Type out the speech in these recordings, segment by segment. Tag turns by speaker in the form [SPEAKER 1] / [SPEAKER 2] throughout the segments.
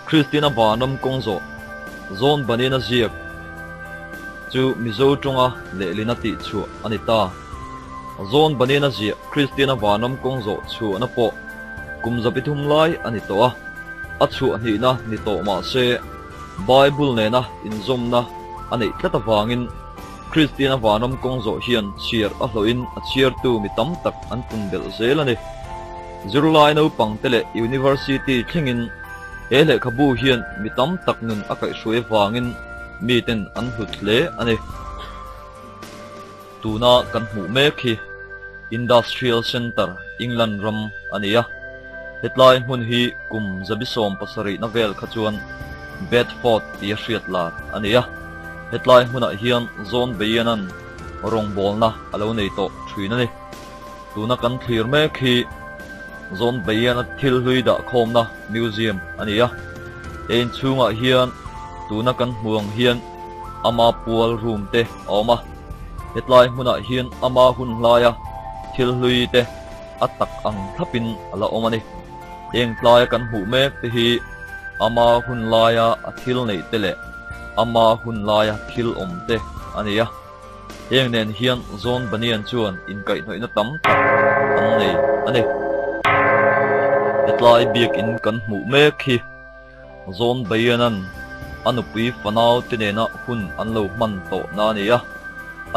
[SPEAKER 1] Kristiana Vanram kawng zawh zawn banin a ziak chu Mizo tawnga lehlin a tihchhuah a ni ta. Zawn banin a ziah Kristiana Vanram kawng zawh chhuahna pawh kum 300 lai a ni tawh a, a chhuah hnihna ni tawh mah se Bible nena inzawmna a neih tlat avangin Kristiana Vanram kawng zawh hian chhiar a hlawhin a chhiartu mi tam tak an pun belh zel a ni. Zirlai naupang te leh University thlengin he lehkhabu hian mi tam tak nun a kaihhruai avangin miten an hlut hle a ni. Tuna kan hmuh mek hi Industrial Centre, England ram a ni a. Hetlai hmun hi kum 77 na vel kha chuan Bedford tia hriat lar a ni a. Hetlai hmunah hian Zawn Beianan rawngbawlna a lo nei tawh thin a ni. Tuna kan thlir mek hi Zawn Beiana thil hlui dah khawmna museum a ni a. He inchhungah hian tuna kan hmu ang hian ama pual room te a awm a. Hetlai hmunah hian ama hun hlaia thil hlui te a tak ang thlapin a la awm a ni. Heng tlaia kan hmuh mek te hi ama hun laia a thil neih te leh ama hun laia thil awm te a ni a. Heng nen hian Zawn Banian chuan inkaihhnawihna tam tak an nei a ni. Hetlai biakin kan hmuh mek hi Zawn Banianan a nupui fanau te nena hun an lo hman tawh na a ni a.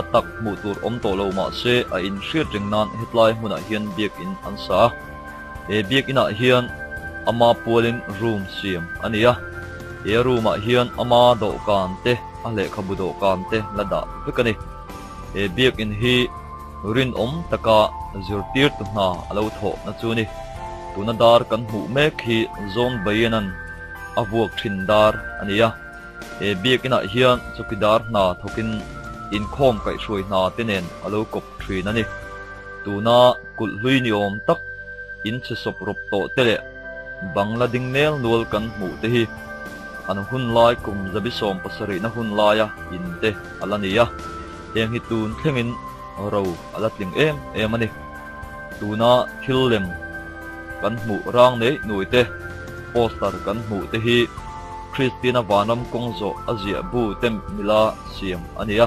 [SPEAKER 1] A tak hmuh tur awm tawh lo mah se a inhriat reng nan hetlai hmunah hian biakin an sa a. He biakinah hian ama pualin room siam a ni a. He room ah hian ama dawhkan te, a lehkhabu dawhkan te la dah vek a ni. He biakin hi rinawm taka zirtirtu hna a lo thawh na chu a ni. Tuna dar kan hmuh mek hi Zawn Bayenan a vuak thin dar a ni a. He biakinah hian chawkidar hna thawkin inkhawm kaihhruai hna te nen a lo kawp thin a ni. Tuna kulh hlui ni awm tak inchhe sawp rawp tawh te leh bangla ding nel nual kan hmuh te hi an hun lai kum 77 na hun laia in te a la ni a, heng hi tun thlengin ro a la tling em em a ni. Tuna thil lem kan hmuh rang neih nuai te, poster kan hmuh te hi Kristiana Vanram kawng zawh a ziah bu te mila siam a ni a,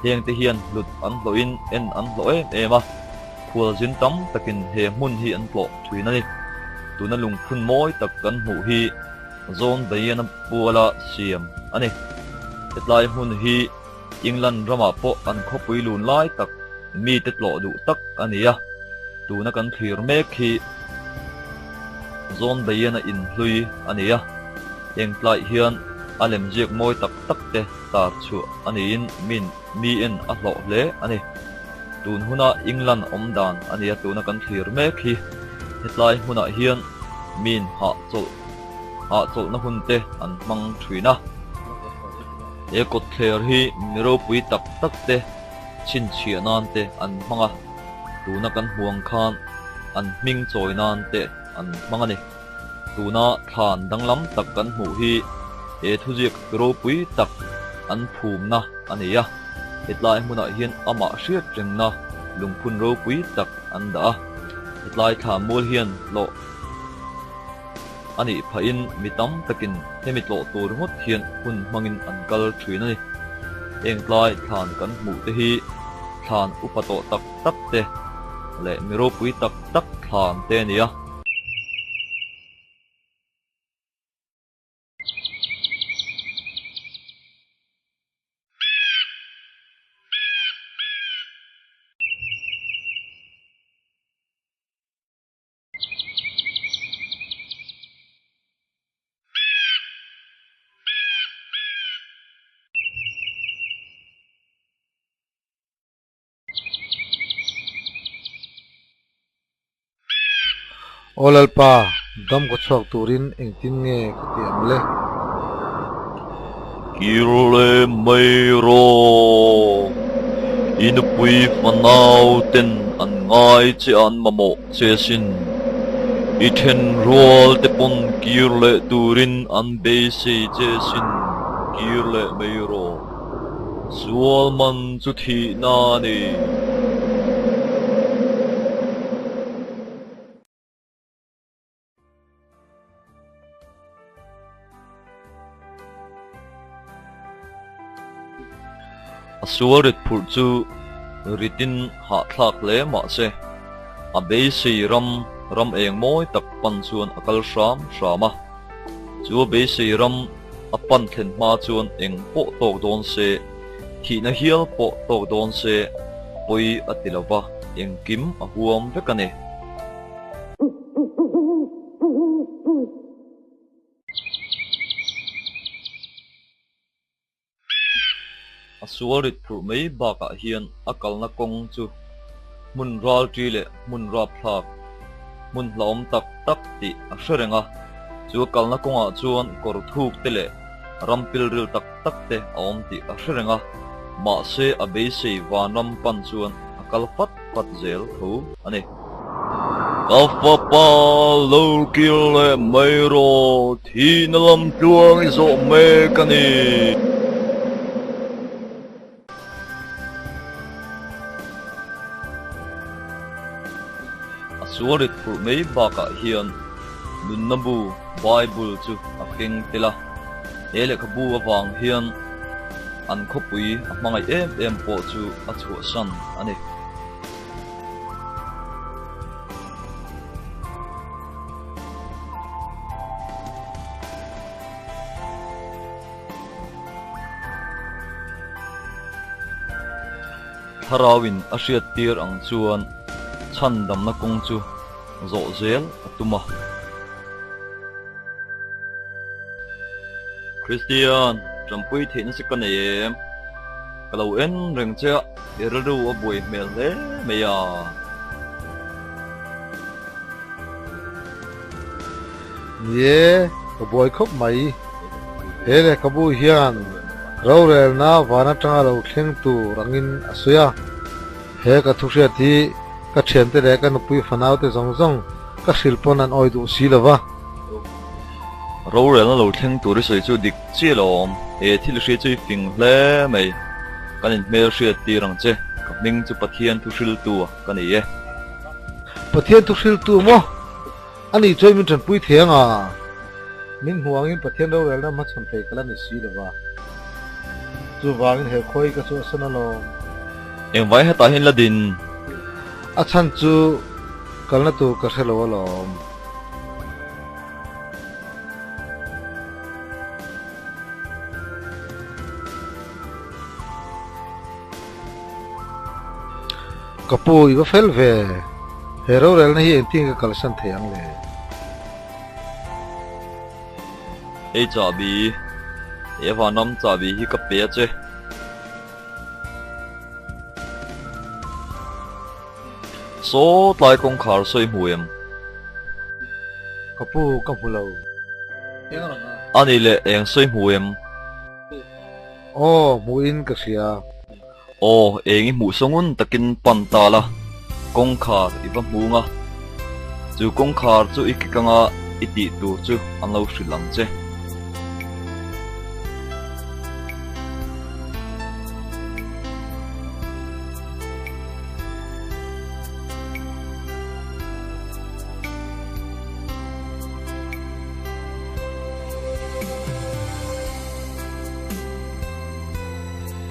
[SPEAKER 1] heng te hian hlut an hlawhin en an hlawh em em a, khualzin tam takin he hmun hi an tlawh thin a ni. Tuna lungphun mawi tak kan hmuh hi Zawn Beiana puala siam a ni. Hetlai hmun hi England ramah pawh an khawpui lun lai tak mite tlawh duh tak a ni a, tuna kan thlir mek hi Zawn Beiana inhlui a ni a, heng tlaiah hian a lemziak mawi tak tak te tar chhuah a niin min mi en a hlawh hle a ni. Tun huna England awm dan a nia tuna kan thlir mek hi hetlai hmunah hian min hahchawlh hahchawlhna hun te an hmang thin a. He kawtthler hi mi ropui tak tak te chhinchhiah nan te an hmang a, tuna kan hmu ang khan an hming chawi nan te an hmang a ni. Tuna thlan danglam tak kan hmuh hi he thuziak ropui tak an phumna a ni a, hetlai hmunah hian amah hriat rengna lungphun ropui tak an dah a, hetlai thla mual hian tlawh a nih phahin mi tam takin hemi tlawh tur ngawt hian hun hmangin an kal thin a ni. Heng tlai thlan kan hmuh te hi thlan upa tawh tak tak te leh mi ropui tak tak thlan te a ni a.
[SPEAKER 2] Aw Lalpa, dam ka chhuak turin engtin nge ka tih ang le?
[SPEAKER 1] Kir leh mai rawh, i nupui fanau ten an ngai che an mamawh che sin. I thenrual te pawn kir leh turin an beisei che sin, kir leh mai rawh. Sual man chu thihna a ni. A sual rit phurh chu ritin hahthlak hle mah se, a beisei ram ram eng mawi tak pan chuan a kal hram hram a. Chu a beisei ram a pan thlen hma chuan eng pawh tawk dawn se, thihna hial pawh tawk dawn se pawi a ti lo va, engkim a huam vek a ni. A sual rit phurh mai bakah hian a kalna kawng chu hmun ralṭi leh hmun rapthlak, hmun hlauhawm tak tak tih a hre reng a. Chu a kalna kawngah chuan kawr thuk te leh ram pilril tak tak te a awm tih a hre reng a, mahse a beisei vanram pan chuan a kal fat fat zel tho a ni. Ka fapa lo kir leh mai rawh, thihna lam tluang i zawh mek a ni. A sual rit phurh mai bakah hian nunna bu, Bible, chu a keng tel a. He lehkhabu avang hian an khawpui a hmangaih em em pawh chu a chhuahsan a ni. Thlarauin a hriattir ang chuan chhandamna kawng chu zawh zel a tum a. Kristian, ṭampui theihna che ka nei em? Ka lo en reng che a, i rilru a buai hmel hle mai a.
[SPEAKER 2] Ni e, ka buai khawp mai. He lehkhabu hian rorelna van atanga lo thleng tur angin a sawi a. He ka thuhriat hi ka thiante leh ka nupui fanaute zawng zawng ka hrilh pawn an awi duh si lo va.
[SPEAKER 1] Rorelna lo thleng tur i sawi chu dik chiah lo awm. He thil hria chu i fing hle mai. Kan inhmel hriat tir ang che. Ka hming chu Pathian thuhriltu a ka ni e.
[SPEAKER 2] Pathian thuhriltu maw? A nih chuan min tanpui thei ang a. Min hmuh angin Pathian rorelna hmachhawn thei ka la ni si lo va. Chuvangin he khawi ka chhuahsan alawm.
[SPEAKER 1] Engvai hetah hian la din?
[SPEAKER 2] A chhan chu kalna tur ka hre lo alawm. Ka pu, i va fel ve. He rorelna hi engtin ka kalsan thei ang le?
[SPEAKER 1] Hei chahbi, he vanram chahbi hi ka pe a che. Saw tlai kawngkhar sawi hmu em?
[SPEAKER 2] Ka pu, ka hmu lo.
[SPEAKER 1] A nih leh eng sawi hmu em?
[SPEAKER 2] Aw, hmuhin ka hria.
[SPEAKER 1] Aw, eng i hmuh sawngun takin pan ta la, kawngkhar i va hmung a. Chu kawngkhar chu i kik anga i tih tur chu an lo hrilh ang che.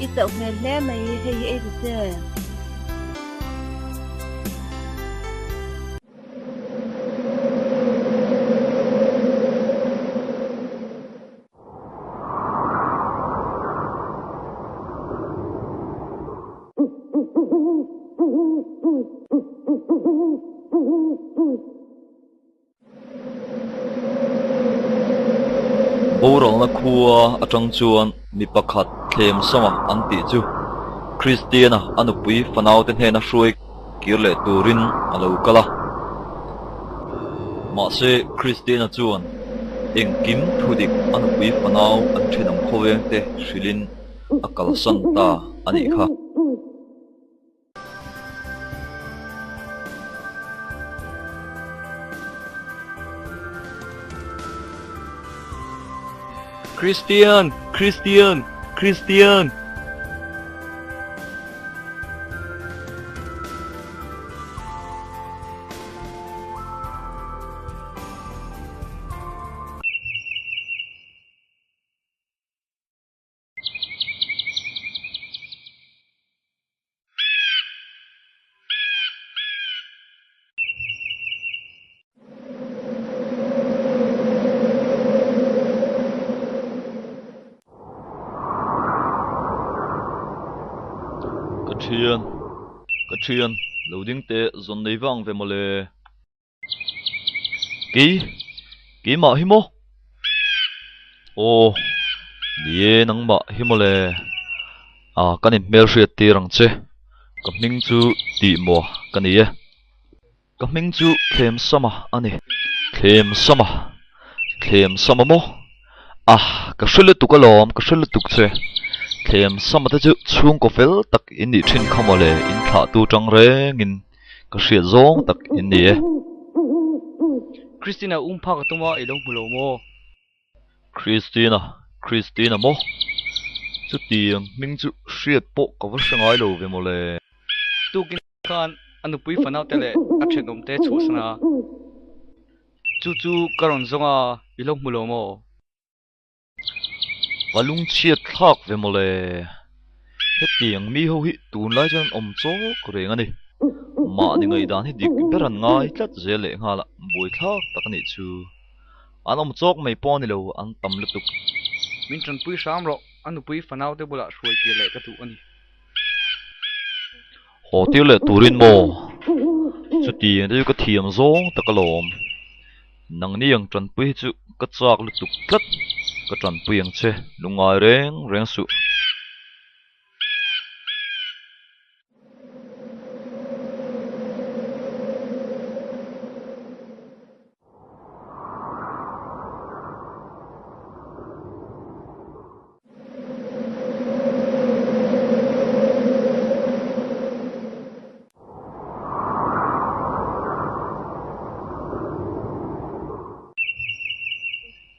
[SPEAKER 3] I chauh hmel hle mai, hei hi ei ta che.
[SPEAKER 1] Boralna khua atang chuan mi pakhat thlem sama an tih chu Kristiana a nupui fanaute hnena hruai kir leh turin a lo kal a. Mahse Kristiana chuan engkim thudik a nupui fanau an thenawm khawvengte hrilhin a kalsan ta a nih kha. Kristian! Kristian! Kristian! thian, ka thian, lo ding teh zawn nei vang ve mawle. Kei, keimah hi maw? Aw, ni e nangmah hi mawle. Ah, kan inhmelhriat tir ang che. Ka hming chu Tihmuah ka ni e. Ka hming chu Thlemsama a ni. Thlemsama? Thlemsama maw? Ah, ka hre lutuk alawm, ka hre lutuk che. Thlemsama te chu chhungkaw fel tak in nih thin kha mawle, in thlahtu tang rengin ka hriat zawng tak in ni e.
[SPEAKER 4] Christina um phak a tum a, i lo hmu lo maw?
[SPEAKER 1] Christina, Christina maw? Chutiang hming chu hriat pawh ka va hre ngai lo ve mawle.
[SPEAKER 4] Tukin khan a nupui fanau te leh a thenawm te chhuahsan a, chu chu ka rawn zawng a, i lo hmu lo maw?
[SPEAKER 1] Va lungchhiat thlak ve mawle. Hetiang mi ho hi tunlai chuan an awm chawk reng a ni. Mahni ngaihdan hi dik ber an ngai tlat zel leh nghal a, buaithlak tak a nih chu. An awm chawk mai pawh a ni lo, an tam lutuk.
[SPEAKER 4] Min tanpui hram rawh, a nupui fanau te bulah hruai kir leh ka duh a ni.
[SPEAKER 1] Haw tir leh turin maw? Chutiang te chu ka thiam zawng tak alawm. Nangni ang tanpui hi chu ka chak lutuk tlat, ka tanpui ang che, lungngai reng reng suh.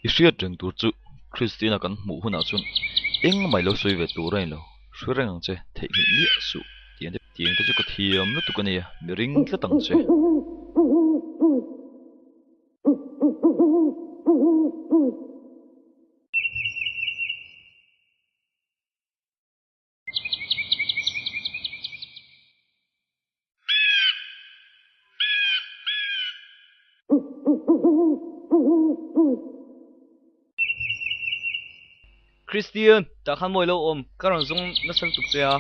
[SPEAKER 1] I hriat reng tur chu Christina kan hmuh hunah chuan engmah ilo sawi ve tur a ni lo, hre reng ang che, theihnghilh miah suh tiang te tiang te chu ka thiam lutuk a nia, mi ring tlat ang che.
[SPEAKER 4] Christian, tah khan mawi lo awm, ka rawn zawng nasa lutuk che a.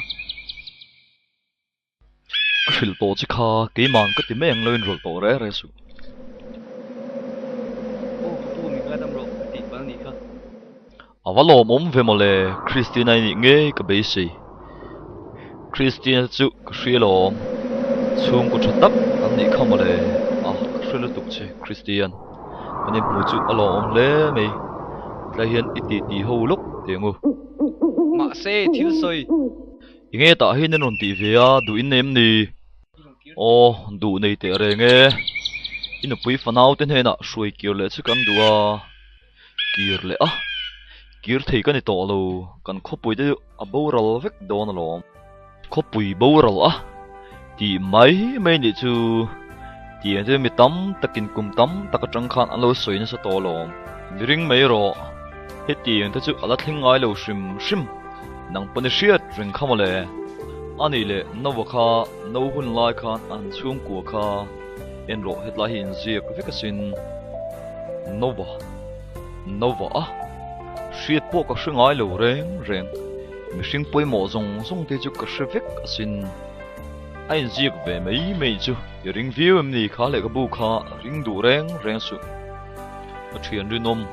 [SPEAKER 1] Ka hrilh tawh che kha, keimah ka ti mai ang lo inrawlh tawh reng reng suh.
[SPEAKER 4] Aw ka pu min ngaidam rawh ka tih palh a nih kha.
[SPEAKER 1] A va lawmawm ve mawle, Christina i nih ngei ka beisei. Christina te chu ka hria lawm, chhungkaw tha tak an nih kha mawle. A ka hre lutuk che Christian, kan inhmu chu a lawmawm hle mai, tlai hian i titi ho lawk teh ang u.
[SPEAKER 4] Mahse thil sawi.
[SPEAKER 1] Enge tah hian an rawn tih ve a, duh in nei em ni? Aw, duh nei teh reng e. I nupui fanau te hnenah hruai kir leh chu kan duh a, kir leh a, kir thei ka ni tawh lo, kan khawpui te chu a boral vek dawn alawm. Khawpui boral a tih mai mai nih chu tiang chu mi tam takin kum tam tak atang khan an lo sawi nasa tawh alawm. Mi ring mai rawh, hetiang te chu a la thleng ngai lo hrim hrim. Nang pawn i hriat reng kha mawle. A nih leh Noah kha no hun lai khan an chhungkua kha en rawh hetlai hi inziak vek asin. Noah. Noah a? Hriat pawh ka hre ngai lo reng reng. Mihring pawimawh zawng zawng te chu ka hre vek asin. A inziak ve mai mai chu i ring viau em ni kha lehkhabu kha ring duh reng reng suh. Ka thian rinawm.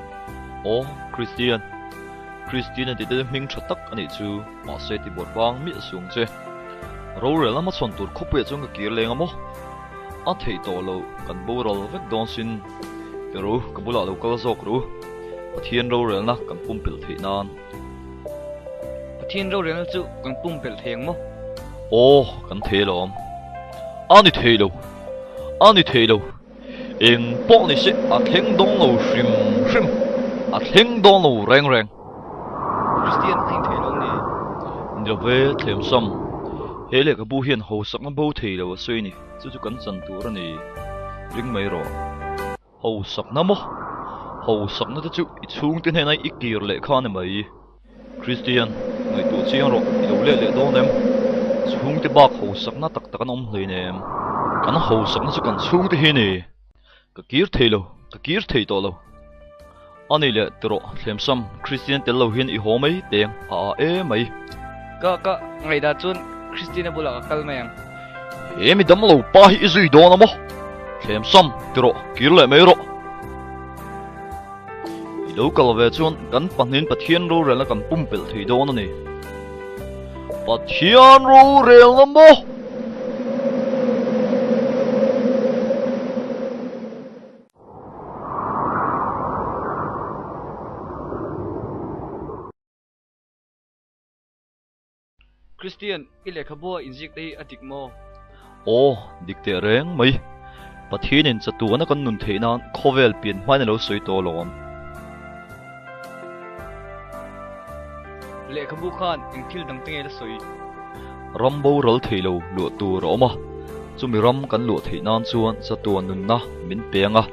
[SPEAKER 1] Aw Christian. Christina tih te chu hming tha tak a nih chu, mahse ti buat vang miah suh ang che. Rorel a hmachhawn tur khawpuiah chuan ka kir leng a maw? A theih tawh loh, kan boral vek dawn sin. Ti ru, ka bulah lo kal zawk ru. Pathian rorelna kan pumpelh theih nan.
[SPEAKER 4] Pathian rorelna chu kan pumpelh thei ang maw?
[SPEAKER 1] Aw, kan thei alawm. A ni thei lo, a ni thei lo. Eng pawh ni se a thleng dawng lo hrim hrim, a thleng dawng lo reng reng.
[SPEAKER 4] Kristian a inthei lo ni.
[SPEAKER 1] Ni lo ve, Thlemsam. He lehkhabu hian hausakna bo thei lo a sawi ni, chu chu kan chan tur a ni. Ring mai rawh. Hausakna maw? Hausakna te chu i chhungte hnena i kir leh kha a ni mai. Kristian, ngaihtuah chiang rawh, i lo let leh dawn em? Chhungte bak hausakna tak tak an awm hlein em? Kan hausakna chu kan chhungte hi a ni. Ka kir thei lo, ka kir thei tawh lo. A ni leh ti rawh, Thlemsam, Kristian tel lo hian i haw mai teng a a e mai.
[SPEAKER 4] Ka, ka ngaihdah chuan. Christina bulah ka kal mai ang.
[SPEAKER 1] He mi damlo pa hi i zui dawn a maw? Thlem sam ti rawh, kir leh mai rawh. I lo kal ve chuan kan pahnihin Pathian rorelna kan pumpelh thei dawn a ni. Pathian rorelna maw?
[SPEAKER 4] Christian, i lehkhabua inzik te hi a dik maw?
[SPEAKER 1] Aw, dik teh reng mai. Pathianin chatuana kan nun theih nan khawvel pian hmain a lo sawi tawh alawm.
[SPEAKER 4] Lehkhabu khan eng thil dang te nge la sawi?
[SPEAKER 1] Ram boral thei lo luah tur a awm a, chumi ram kan luah theih nan chuan chatuan nunna min peng a.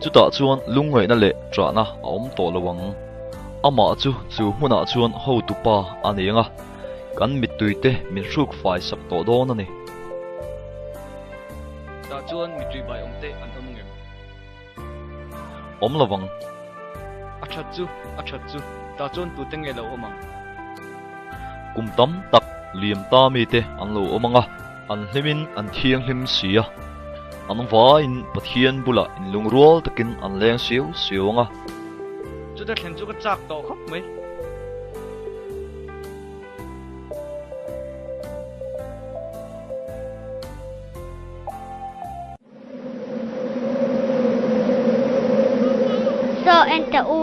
[SPEAKER 1] Chutah chuan lungngaihna leh ṭahna a awm tawh lo ang. Amah chu chu hmunah chuan hotupa a ni ang a, kan mittuite min hruk fai sak tawh dawn a ni.
[SPEAKER 4] Tah chuan mittui bai awm te an awm ngem?
[SPEAKER 1] Awm lo vang.
[SPEAKER 4] A ṭhat chu, a ṭhat chu, tah chuan tute nge lo awm ang?
[SPEAKER 1] Kum tam tak liam ta mite an lo awm ang a. An hlimin an thianghlim si a, an vaiin Pathian bulah inlungrual takin an leng siau siau ang a.
[SPEAKER 4] Chuta thlen chu ka chak tawh khawp mai.
[SPEAKER 5] Saw en teh u.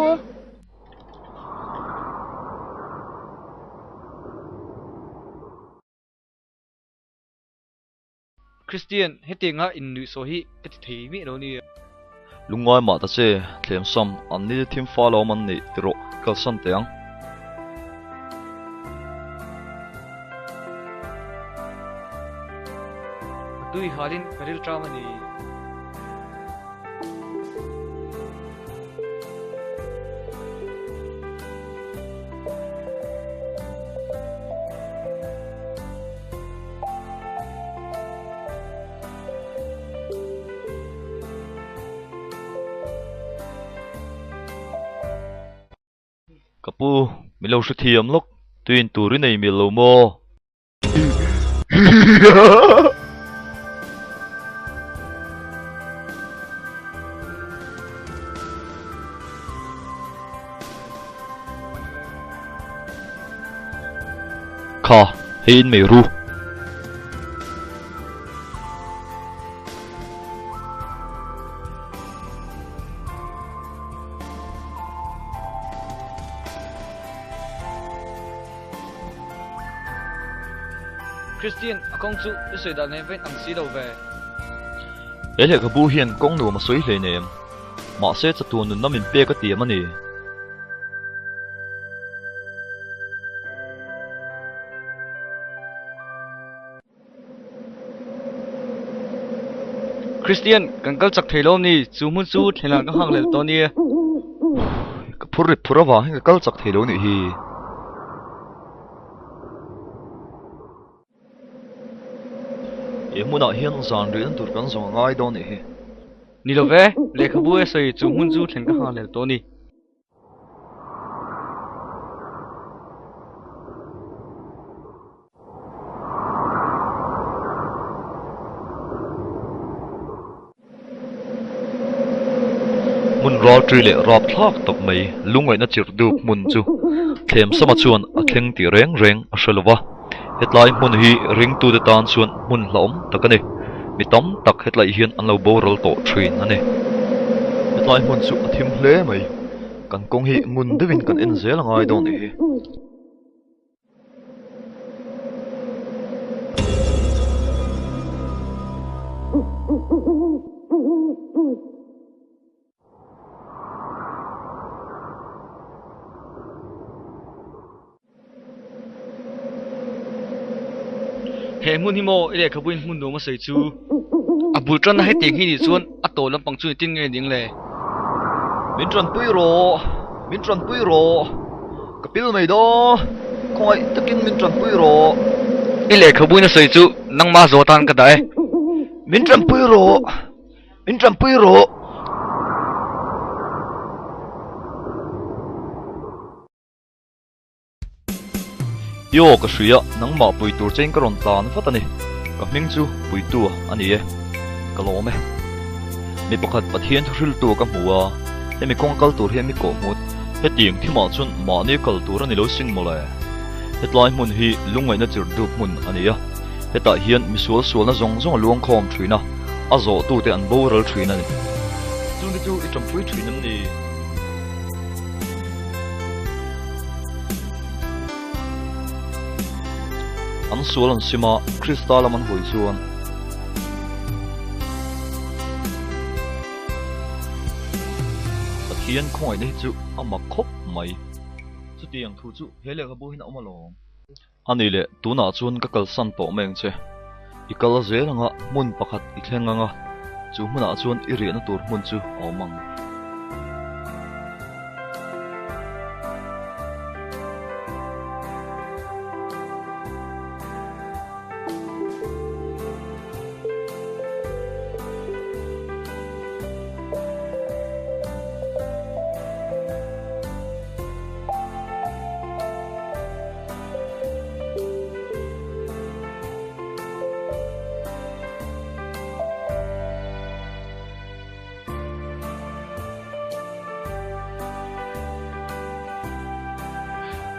[SPEAKER 4] Christian, hetianga innuihsawh hi ka ti thei miah lo nia.
[SPEAKER 1] Lungngai mah ta che, thlem sam, an ni thim fa lo awm an nih ti rawh, i kalsan teh ang.
[SPEAKER 4] Ka tui halin ka rilṭam a ni.
[SPEAKER 1] Ka pu, min lo hrethiam lawk, tuin tur i nei mil lo maw? Kha, hei in mei ru.
[SPEAKER 4] Christian, a kawng chu i sawi dan nen vain ang si lo ve.
[SPEAKER 1] He lehkhabu hian kawng nuam a sawi hleinem. Mahse chatuan nunna min pek a tiam a ni.
[SPEAKER 4] Christian, kan kal chak thei lo ni, chu hmun chu thlenah ka nghak leh tawh nia.
[SPEAKER 1] Ka phur rit phur avang hian ka kal chak thei lo nih hi. He hmunah hian zan rihna tur kan zawng a ngai dawn nih hi.
[SPEAKER 4] Ni lo ve, lehkhabu e sawi chu hmun chu thlen ka nghak leh tawh ni.
[SPEAKER 1] Hmun ralṭui leh rapthlak tak mai lungngaihna chirh dup hmun chu Thlemsama chuan a thleng tih reng reng a hre lo va. Hetlai hmun hi ringtute tan chuan hmun hlauhawm tak a ni. Mi tam tak hetlai hian an lo boral tawh thin a ni. Hetlai hmun chu a thim hle mai. Kan kawng hi ngun deuhin kan en zel a ngai dawn nih hi.
[SPEAKER 4] He hmun hi maw i lehkhabuin hmun nuam a sawi chu a bul tanna hetiang hi nih chuan a tawl lampang chu engtin nge ning le?
[SPEAKER 1] Min tanpui rawh, min tanpui rawh, ka pil mai daw, khawngaih takin min tanpui rawh.
[SPEAKER 4] I lehkhabuin a sawi chu nangmah zawh atan ka dah e.
[SPEAKER 1] Min tanpui rawh, min tanpui rawh. I aw ka hria, nangmah pui tur chein ka rawn tlan vat a ni. Ka hming chu Puitu a ni e. Ka lawm e. Mi pakhat Pathian thuhriltu ka hmu a, hemi kawng kal tur hian mi kawhhmut. Hetiang thimah chuan mahni kal tur a ni lo sin mawle. Hetlai hmun hi lungngaihna chirh dup hmun a ni a, hetah hian misual sualna zawng zawng a luangkhawm thin a, a zawhtute an boral thin a ni. Chungte chu i tanpui thin em ni? An sual an sim a, Krista lam an hawi chuan. Pathian khawngaihna hi chu a mak khawp mai. Chutiang thu chu he lehkhabu hian a awm alawm. A ni leh, tunah chuan ka kalsan tawh mai ang che. I kal zel anga hmun pakhat i thleng anga, chu hmunah chuan i riahna tur hmun chu a awm ang.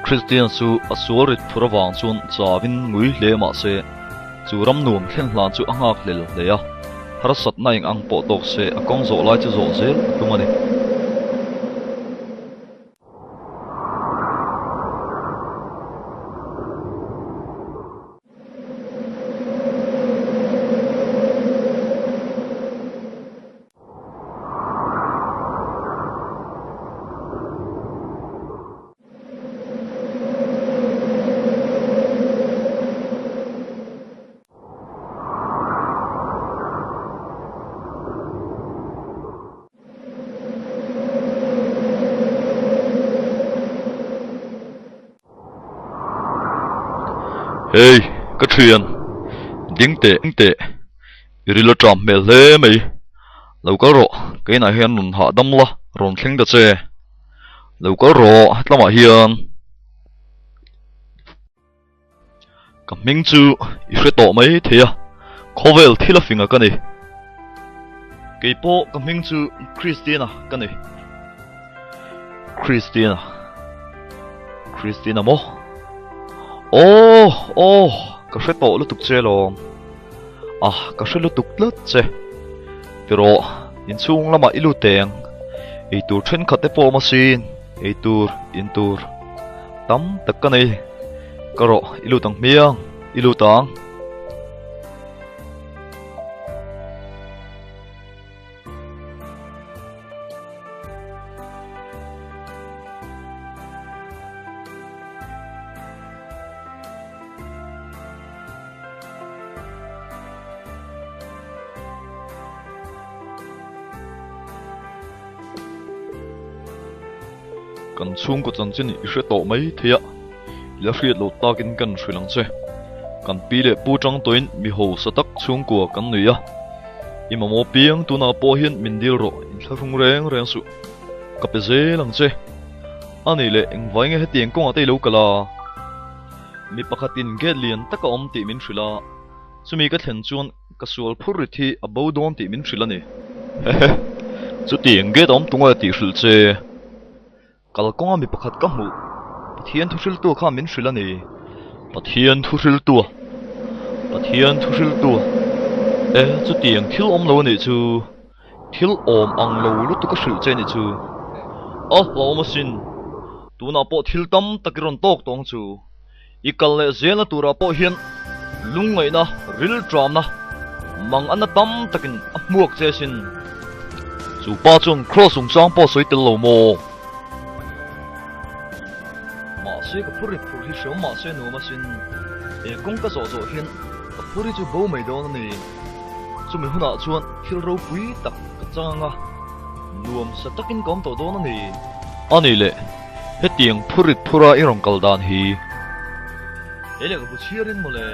[SPEAKER 1] Kristian chu a sual rit phur avang chuan chauin ngui hle mah se, chu ram nuam thlen hlan chu a nghak hlel hle a, harsatna eng ang pawh tawk se a kawng zawh lai chu zawh zel a tum a ni. Hey, ka thian, ding teh ding teh, i ril a ṭam hmel hle mai, lo kal rawh, keinah hian rawn hahdam la, rawn thleng ta che, lo kal rawh hetlamah hian. Ka hming chu i hre tawh mai thei a, khawvel thil a fing a ka ni. Kei pawh ka hming chu Christina ka ni. Christina. Christina maw? Aw, aw, ka hre tawh lutuk che lawm. Ah, ka hre lutuk tlat che. Tirawh, inchhung lamah i lut teng. Eitur thenkhat te pawh awm asin, eitur, intur. Tam tak ka nei. Ka rawh, i lut ang hmiang, i lut ang. Kan chhungkaw chanchin i hre tawh mai thei a, i la hriat loh takin kan hrilh ang che. Kan pi leh pu tang tawhin mi hausa tak chhungkua kan nui a, i mamawh piang tunah pawh hian min dil rawh, inthlahrung reng reng suh. Ka pe zel ang che. A nih leh engvai nge hetiang kawngah te i lo kal a? Mi pakhatin gate lian tak a awm tih min hrilh a, chumi ka thlen chuan ka sual phur rit hi a bo dawn tih min hrilh a ni. Hehe, chutiang gate a awm tunge tih hrilh che. Kalkawnga mi pakhat ka hmuh, Pathian thuhriltu kha min hrilh a ni. Pathian thuhriltu a, Pathian thuhriltu a, e chutiang thil awm lo a nih chu. Thil awm ang lo lutuk a hrilh che nih chu. A hlawm asin. Tunah pawh thil tam tak i rawn tawk tawng chu. I kal leh zelna turah pawh hian lungngaihna, rilṭamna, manganna tam takin a hmuak che asin. Chu pa chuan Kraws chungchang pawh sawi tel lo maw? Mahse ka phur ri phur hi hreawm mahse nuam asin. He kawng ka zawh zawh hian ka phur hi chu bo mai dawn a ni. Chumi hunah chuan thil ropui tak ka chang ang a, nuam sa takin ka awm tawh dawn a ni. A ni le, hetiang phurit phura i rawn kal dan hi. He lehkhabu chhiarin maw le.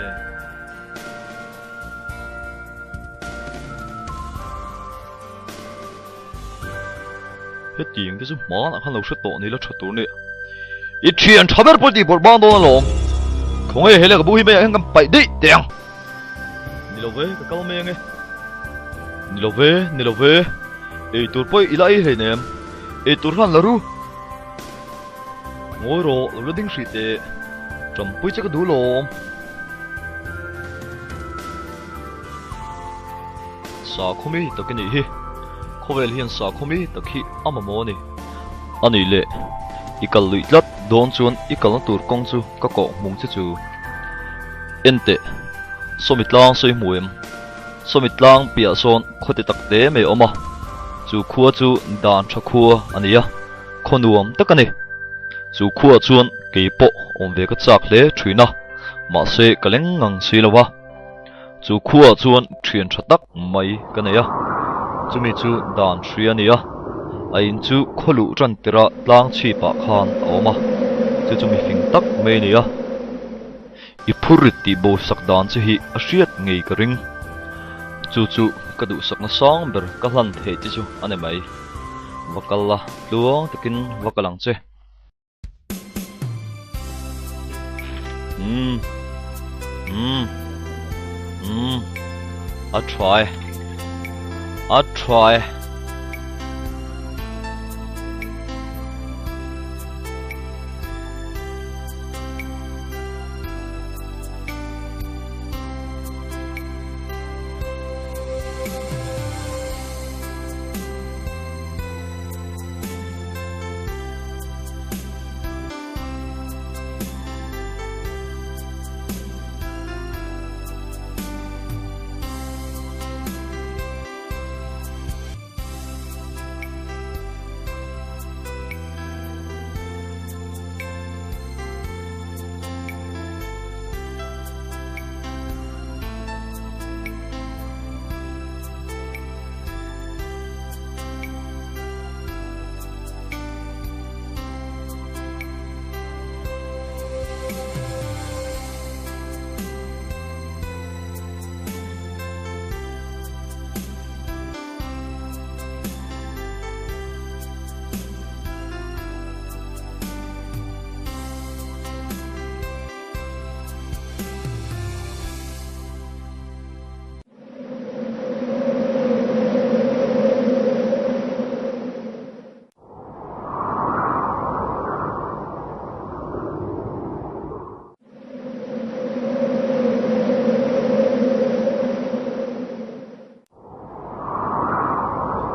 [SPEAKER 1] Hetiang te chu hmanah khan lo hre tawh ni la tha tur nia. I thian tha ber pawh tih bawrh bang dawn alawm. Khawnge he lehkhabu hi meiah hian kan paih daih teh ang. Ni lo ve, ka kal mai ange. Ni lo ve, ni lo ve. Ei tur pawh i la ei hlei nem. Ei tur hlan la ru. Ngawi rawh, lo la ding hrih teh. Ṭampui che ka duh lawm. Sakhaw mi tak i nih hi. Khawvel hian sakhaw mi tak hi a mamawh a ni. A nih leh, i kal luih tlat dawn chuan i kalna tur kawng chu ka kawh hmung che chu. En teh, sawmi tlang sawi hmu em? Sawmi tlang piah sawn khaw ti tak te mai a awm a, chu khua chu dan tha khua a ni a, khaw nuam tak a ni. Chu khuaah chuan kei pawh awm ve ka chak hle thin a, mahse ka leng ngang si lo a. Chu khuaah chuan thian tha tak mai ka nei a, chumi chu dan hria a ni a, a in chu khaw luh tan tirah tlang chhipah khan a awm a, chu chu mifing tak mai a ni a. I phur rit tih bo sak dan che hi a hriat ngei ka ring. Chu chu ka duhsakna sang ber ka hlan theih che chu a ni mai. Va kal la, tluang takin va kal ang che. Umm. Umm. Umm. A tha e. A tha e.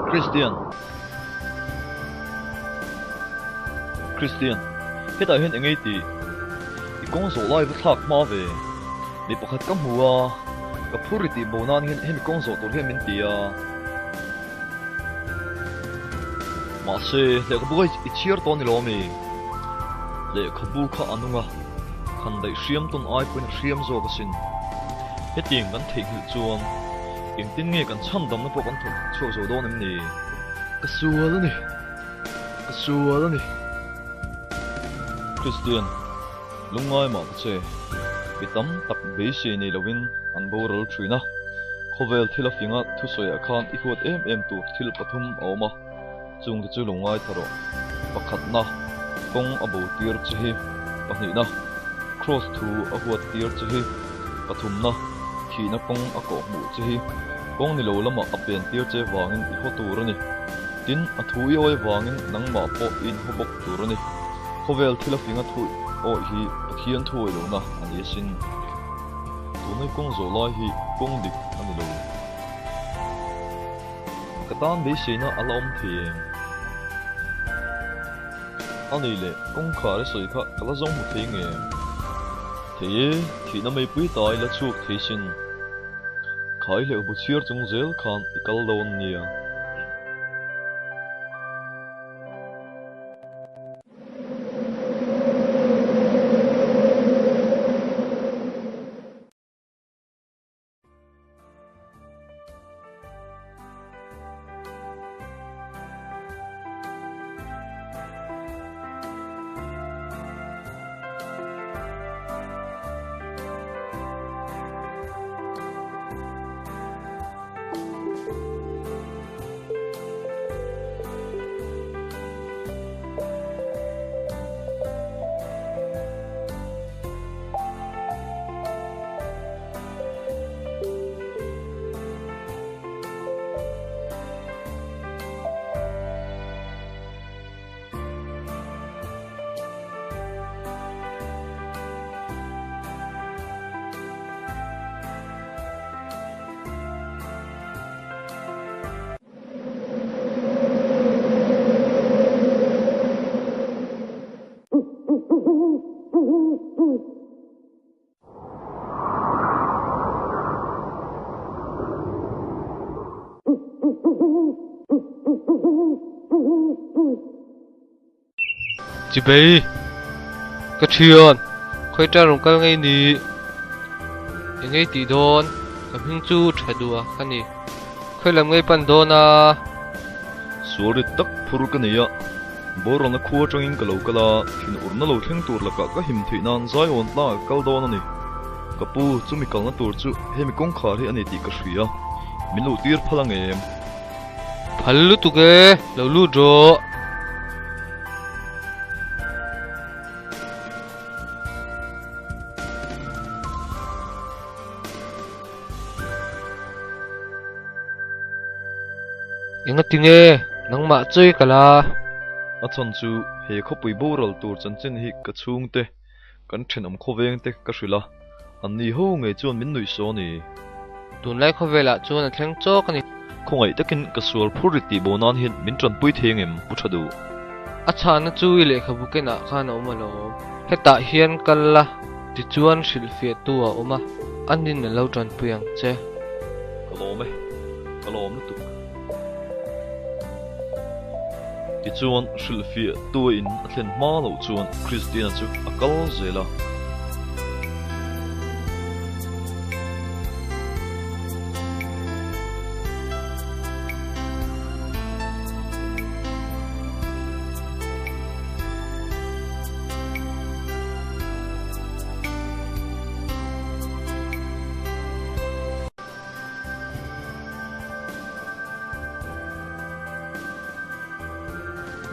[SPEAKER 1] Christian Christian hetah hian engei tih i kawng zawh lai va thlak hma ve mi pakhat ka hmu a ka phur ri tih bo nan hian hemi kawng zawh tur hian min ti a mahse lehkhabu kha i chhiar tawh a ni lo ami lehkhabu kha a nung a khan daih hriam tawn ai pawhin a hriam zawk asin hetiang kan theihnghilh chuan Engtin nge kan chhan damna pawh kan thawk chhuak zo dawn em ni? Ka sual a ni. Ka sual a ni. Kristian, lungngai mah ta che. Mi tam tak beisei nei lovin an boral thin a. Khawvel thil a finga thusawiah khan i huat em em tur thil pathum a awm a, chungte chu lungngai tha rawh. Pakhatna, kawng a bo tir che hi. Pahnihna, Kraws thu a huat tir che hi. Pathumna, thihna kawng a kawh hmuh che hi kawng ni lo lamah a pen tir che vangin i haw tur a ni. Tin, a thu i awi vangin nangmah pawh i inhaw bawk tur a ni. Khawvel thil a finga thu awi hi Pathian thu awi lohna a ni asin. Tuna i kawng zawh lai hi kawng dik a ni lo. Ka tan beiseina a la awm thei em? A nei leh kawngkhar i sawi kha ka la zawng hmu thei nge? Thei e, thihna meipui ta i la chhuak thei sin. Khai hleuh bu chhiar chung zel khan i kal dawn nia.
[SPEAKER 5] Chibei! Ka thian! Khawiṭa rawn kal ngei ni? Eng ngei tih dawn? Ka hming chu tha duh a ka ni. Khawi lam ngei pan dawn a?
[SPEAKER 1] Sual rit tak phur ka nei a, boralna khua atangin ka lo kal a, thin urna lo thleng tur lakah ka him theih nan Zion tlangah ka kal dawn a ni. Ka pu, chumi kalna tur chu hemi kawngkhar hi a ni tih ka hria, min luh tir phal ang em?
[SPEAKER 5] Phal lutuk e, lo lut rawh. Engatinge nangmah chawi ka la?
[SPEAKER 1] A chhan chu he khawpui boral tur chanchin hi ka chhungte, kan thenawm khawveng te ka hrilh a, an ni ho ngei chuan min nuih saw a ni.
[SPEAKER 5] Tunlai khawvelah chuan a thleng chawk a ni.
[SPEAKER 1] Khawngaih takin ka sual phur rit tih bo nan hian min tanpui thei angem Pu Tha Duh?
[SPEAKER 5] A chhahna chu i lehkhabu kenah khan a awm alawm. Hetah hian kal la, tichuan hrilhfiahtu a awm a, a nin a lo tanpui ang che.
[SPEAKER 1] Ka lawm e, ka lawm lutuk. Tichuan hrilhfiahtu a in a thlen hma loh chuan Christiana chu a kal zel a.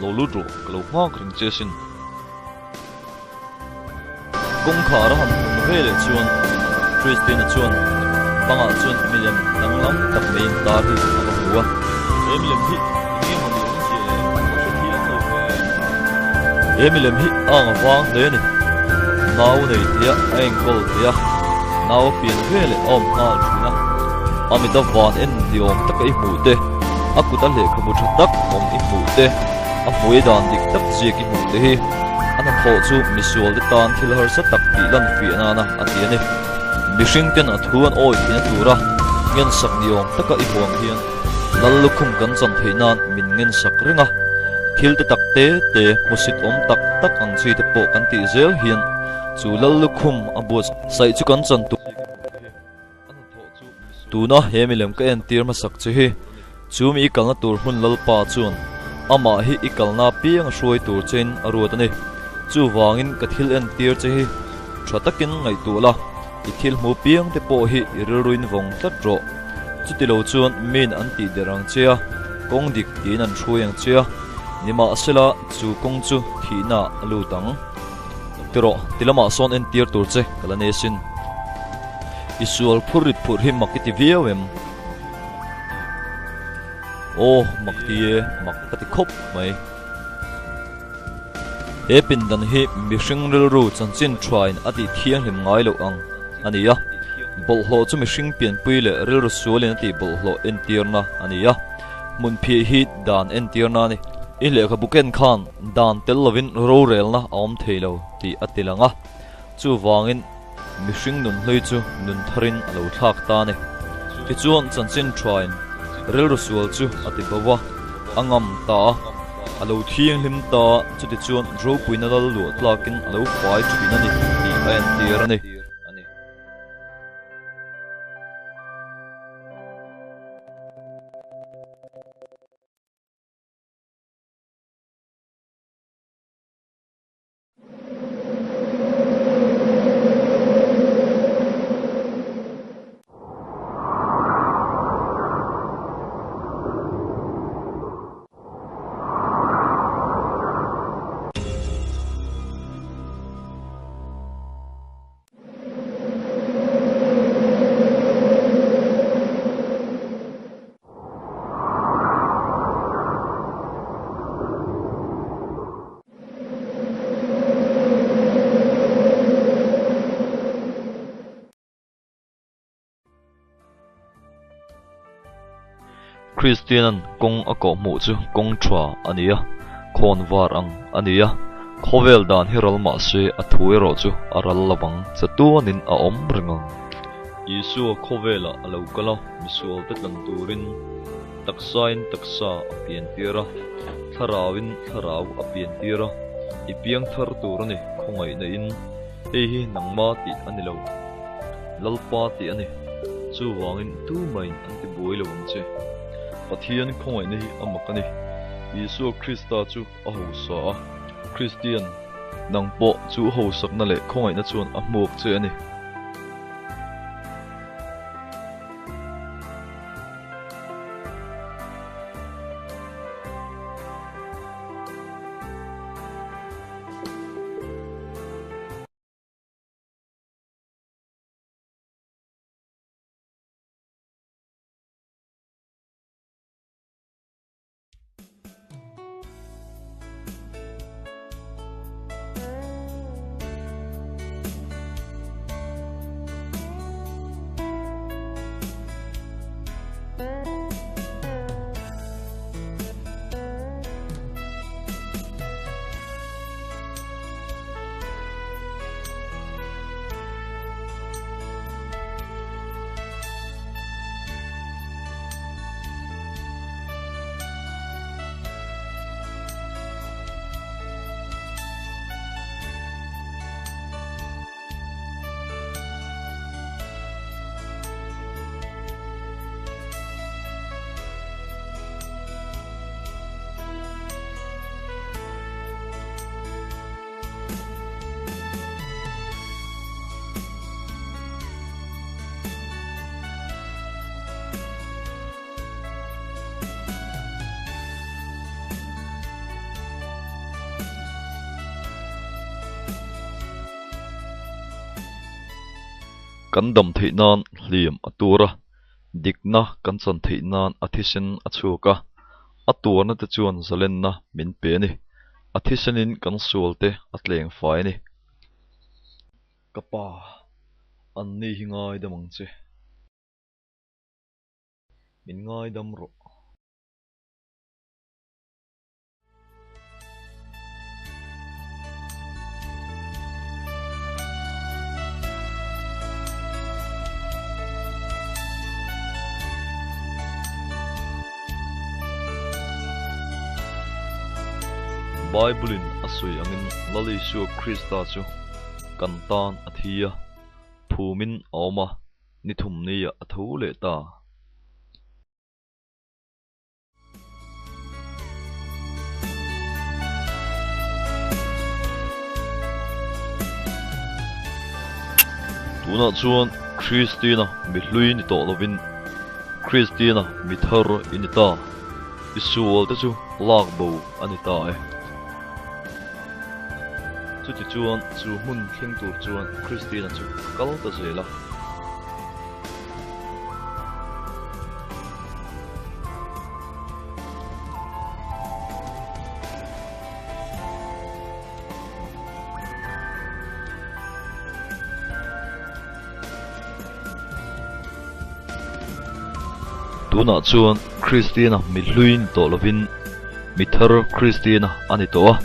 [SPEAKER 1] Lo lut rawh, ka lo nghak reng che asin. Kawngkhar a han hmun ve leh chuan Christiana chuan bangah chuan milem danglam tak mai intar hi a va hmu a. He milem hi eng nge maw ni awmzia le? Ka hrethiam lo ve. He milem hi a ang vang hle a ni. Nau nei thei a, a enkawl thei a, nau a pian ve leh a awm nghal thin a. A mit a van en ni awm taka i hmuh te, a kut a lehkhabu tha tak awm i hmuh te, a hmui dan dik tak ziak i hmuh te hi a hnathawh chu misual te tan thil harsa tak tih lan fiah nana a ti a ni. Mihring ten a thu an awi theihna tura ngensak ni awm taka i hmuh ang hian Lal lukhum kan chan theih nan min ngensak reng a, thil te tak te te hmusit awm tak tak ang chi te pawh kan tih zel hian chu Lal lukhum a buatsaih chu kan chan tur Tuna he milem ka entir hmasak che hi chu mi i kalna tur hmun Lalpa chuan amah hi i kalna apiang a hruai tur chein a ruat a ni. Chuvangin ka thil entir che hi tha takin ngaihtuah la, i thil hmu piang te pawh hi i rilruin vawng tlat rawh. Chutilo chuan min an tih der ang che a, kawng dik tiin an hruai ang che a, nimahsela chu kawng chu thihna a lut ang. Ti rawh, ti lamah sawn entir tur che ka la nei asin. I sual phur rit phurh hi mak i ti viau em? Aw, mak ti e, mak ka ti khawp mai. He pindan hi mihring rilru chanchin thain a tih thianghlim ngai loh ang a ni a. Bawlhhlawh chu mihring pianpui leh rilru sualin a tih bawlhhlawh entirna a ni a. Hmunphiah hi dan entirna a ni. I lehkhabu ken khan dan tel lovin rorelna a awm thei lo tih a ti lang a. Chuvangin mihring nun hlui chu nun tharin a lo thlak ta a ni. Tichuan chanchin thain rilru sual chu a ti bo a, a ngam ta a, a lo thianghlim ta a, chutichuan ropuina lal luah tlakin a lo fai thin a ni tih a entir a ni. Kristianan kawng a kawh hmuh chu kawng tha a ni a, khawn var ang a ni a, khawvel dan hi ral mah se a thu erawh chu a ral lovang chatuanin a awm reng ang. Isua khawvelah a lo kal a, misualte tlan turin. Taksain taksa a piantir a, thlarauin thlarau a piantir a. I piang thar tur a ni, khawngaihna in. Hei hi nangma tih a ni lo. Lalpa tih a ni. Chuvangin tumahin an ti buai lo ang che. Pathian khawngaihna hi a mak a ni. Isua Krista chu a hausa a. Kristian, nang pawh chu hausakna leh khawngaihna chuan a hmuak che a ni. Kan dam theih nan hliam a tur a, dikna kan chan theih nan a thisen a chhuak a, a tuarna te chuan zalenna min pe a ni. A thisenin kan sual te a tleng fai a ni. Ka pa, anni hi ngaidam ang che. Min ngaidam rawh. Bible-in a sawi angin Lal Isua Krista chu kan tan a thi a, phumin a awm a, ni thumniah a tho leh ta. Tunah chuan Kristina mi hlui ni tawh lovin Kristina mi thar i ni ta. I sual te chu lak bo a ni ta e. Chutichuan chu hmun thleng tur chuan Kristina chu a kal ta zel a. Tunah chuan Kristiana mi hlui ni tawh lovin mi thar Kristiana a ni tawh a,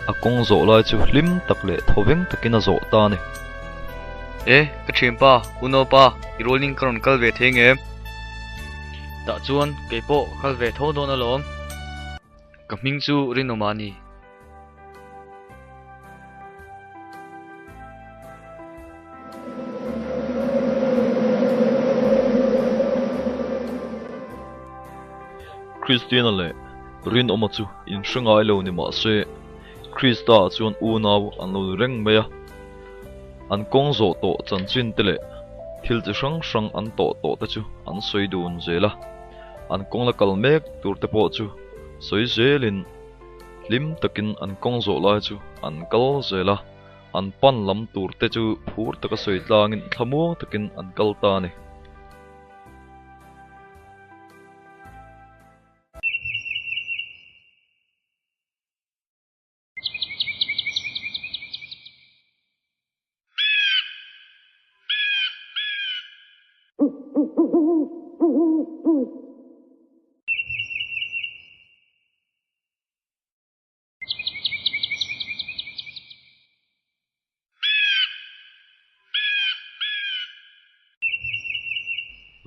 [SPEAKER 1] a kawng zawh lai chu hlim tak leh thawveng takin a zawh ta a ni.
[SPEAKER 4] E, ka thianpa, unaupa, i rualin ka rawn kal ve thei ngem? Tah chuan kei pawh ka kal ve tho dawn alawm. Ka hming chu Rinawma a ni.
[SPEAKER 1] Kristiana leh Rinawma chu inhre ngai lo ni mah se, Krista ah chuan unau an lo ni reng mai a. An kawng zawh tawh chanchin te leh thil chi hrang hrang an tawh tawh te chu an sawi dun zel a. An kawng la kal mek tur te pawh chu sawi zelin hlim takin an kawng zawh lai chu an kal zel a. An pan lam tur te chu phur taka sawi tlangin thlamuang takin an kal ta a ni.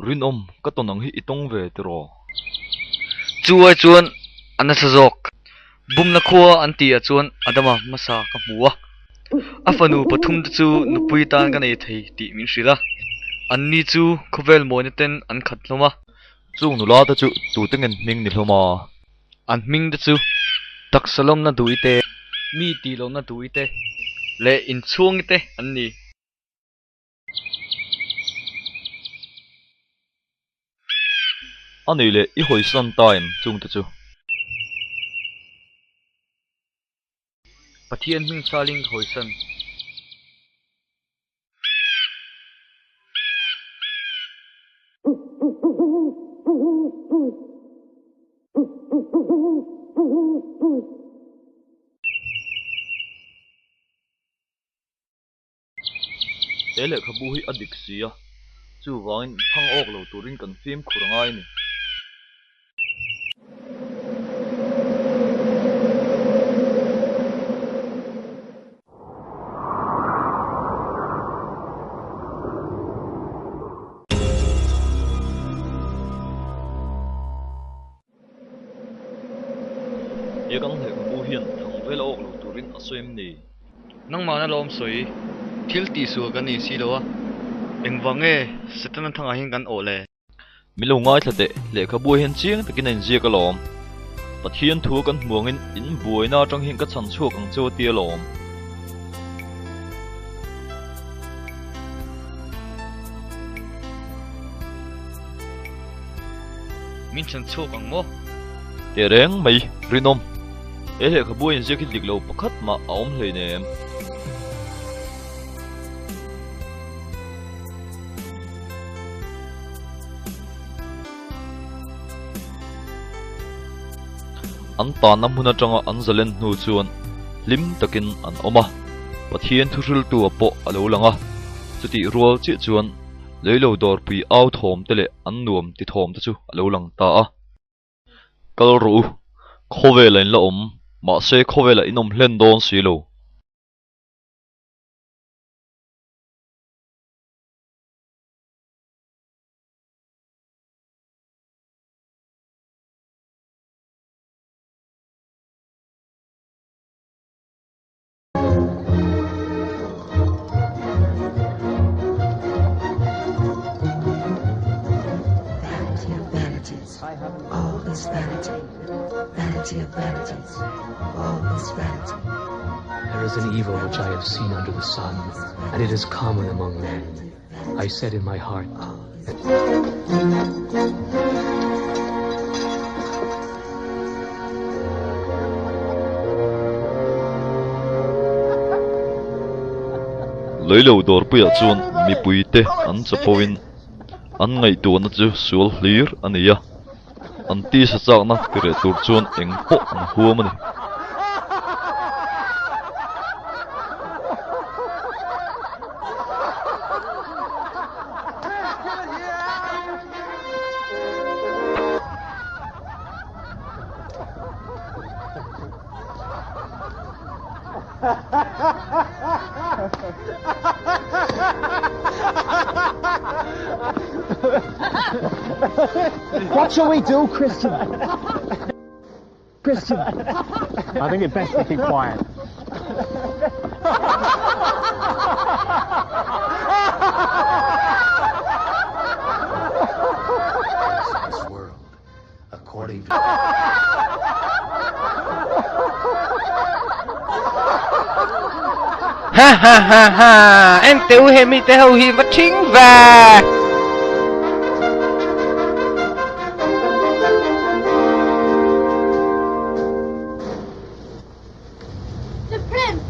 [SPEAKER 1] Rinawm, ka tawn ang hi i tawng ve tiraw?
[SPEAKER 4] Chu ai chuan a nasa zawk. Bumna khua an tih ah chuan Adama hmasa ka hmu a, a fanu pathum te chu nupui tan ka nei thei tih min hrilh a, anni chu khawvel mawina ten an khat hlawm a.
[SPEAKER 1] Chung nula te chu tute ngen hming ni hlawm a?
[SPEAKER 4] An hming te chu taksa lawmna duh i te, mi tih lohna duh i te leh inchhung i te an ni.
[SPEAKER 1] A nih leh i hawisan ta em chungte chu?
[SPEAKER 4] Pathian hming chalin ka hawisan.
[SPEAKER 1] He lehkhabu hi a dik si a, chuvangin thang awk lo turin kan fimkhur a ngai a ni. He kan lehkhabu hian thang vel a awk lo turin a sawi em ni?
[SPEAKER 4] Nangmahna lawm sawi, thil tihsual kan ni si lo a, engvang nge Setana thangah hian kan awh le?
[SPEAKER 1] Min lo ngaithla teh, lehkhabu hian chiang takin a inziak alawm. Pathian thu kan hmu angin in buaina atang hian ka chhan chhuak ang cheu a ti alawm.
[SPEAKER 4] Min chhan chhuak ang maw?
[SPEAKER 1] Teh reng mai, rinawm. He lehkhabu a inziak hi dik lo pakhat mah a awm hleinem. An tanna hmun atanga an zalen hnu chuan hlim takin an awm a, Pathian thuhriltu-a pawh a lo lang a, chutih rual chiah chuan leilo dawrpui au thawm te leh an nuam ti thawm te chu a lo lang ta a. Kal rawh u, khawvela in la awm, mahse khawvela in awm hlen dawn si lo.
[SPEAKER 6] Vanity of vanities, all is vanity. Vanity of vanities, all is vanity.
[SPEAKER 7] There is an evil which I have seen under the sun, and it is common among men. I said in my heart,
[SPEAKER 1] Leilo dawrpuiah chuan mipuite an chapoin an ngaihtuahna chu sual hlir a ni a, an tisa chakna tireh tur chuan eng pawh an huam a ni.
[SPEAKER 8] What shall we do, Christian? Christian. I think it best we keep quiet.
[SPEAKER 7] This world, according to
[SPEAKER 5] Ha ha ha ha! En teh u he mite ho hi va thing ve!
[SPEAKER 3] The prince!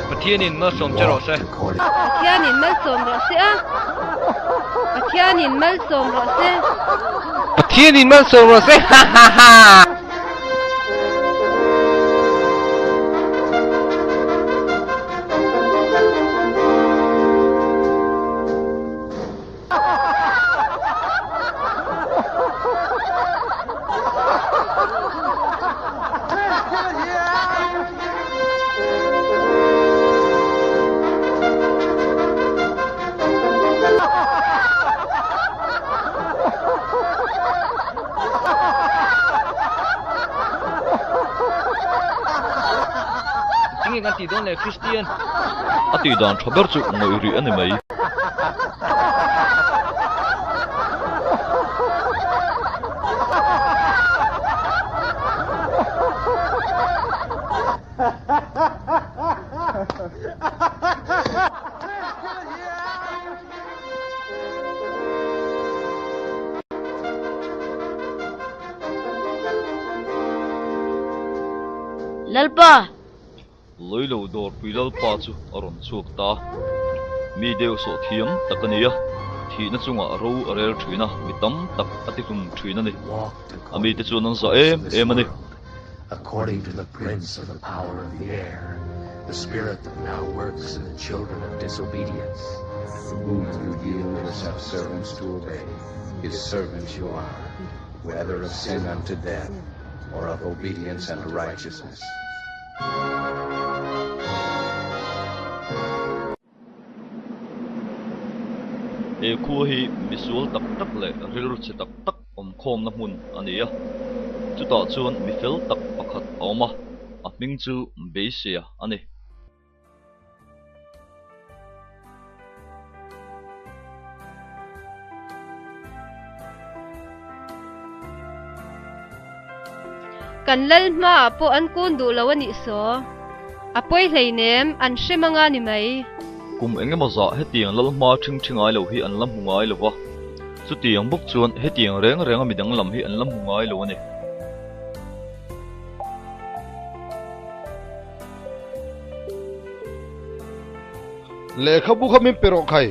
[SPEAKER 4] Pathianin malsawm che rawh se.
[SPEAKER 3] Pathianin malsawm rawh se a. Pathianin malsawm rawh se.
[SPEAKER 5] Pathianin malsawm rawh se ha ha ha.
[SPEAKER 4] Enge kan tih dawn le Christian?
[SPEAKER 1] A tih dan tha ber chu ngawih rih a ni mai.
[SPEAKER 9] Lalpa!
[SPEAKER 1] Lawilo dawrpui Lalpa chu a rawn chhuak ta. Mi deuh sawh thiam tak a ni a, thihna chungah ro a rel thin a, mi tam tak a ti hlum thin a ni. A mite chuan an zah em em a ni.
[SPEAKER 7] According to the prince of the power of the air, the spirit that now works in the children of disobedience.
[SPEAKER 10] Whom you yield yourselves servants to obey, his servants you are, whether of sin unto death, or of obedience unto righteousness.
[SPEAKER 1] He khua hi misual tak tak leh rilru chhe tak tak awmkhawmna hmun a ni a, chutah chuan mi fel tak pakhat a awm a, a hming chu Beiseia a ni.
[SPEAKER 3] Kan lal hmaah pawh an kun duh lo a nih saw. A pawi hleinem, an hre mang a ni mai.
[SPEAKER 1] Kum eng emaw zah hetiang lal hma ṭhing ṭhi ngai lo hi an la hmu ngai lo va, chutiang bawk chuan hetiang reng renga midang lam hi an la hmu ngai lo a ni.
[SPEAKER 2] Lehkhabu kha min pe rawh khai.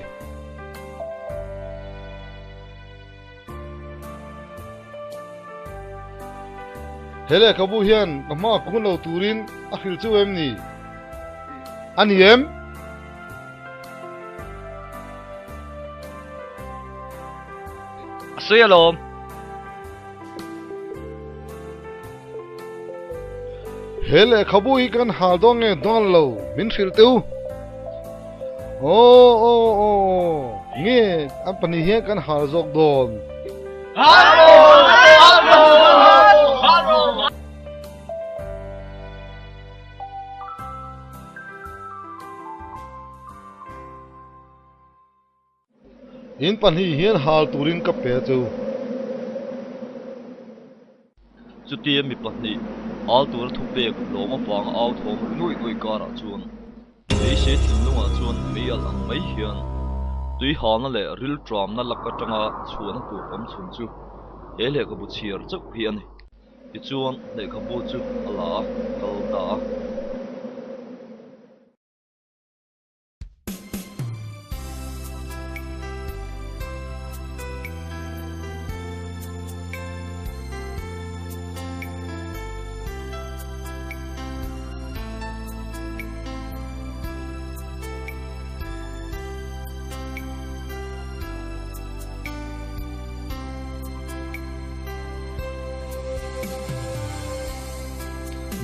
[SPEAKER 2] He lehkhabu hian ka hma kun lo turin a hrilh chu em ni? A ni em?
[SPEAKER 4] A sawi alawm.
[SPEAKER 2] He lehkhabu hi kan hal dawn nge dawn lo min hrilh teh u. Aw aw aw nge an pahnih hian kan hal zawk dawn. In pahnih hian hal turin ka pe chu.
[SPEAKER 1] Chutia mi pahnih al tura thupek lawm avanga au thawm ri nuaih nuaih karah chuan Beisei thinlungah chuan mei alh ang mai hian tui halna leh ril tramna lak atanga chhuahna tur awm chhun chu he lehkhabu chhiar chauh hi a ni. Tichuan lehkhabu chu a la a, kal ta a.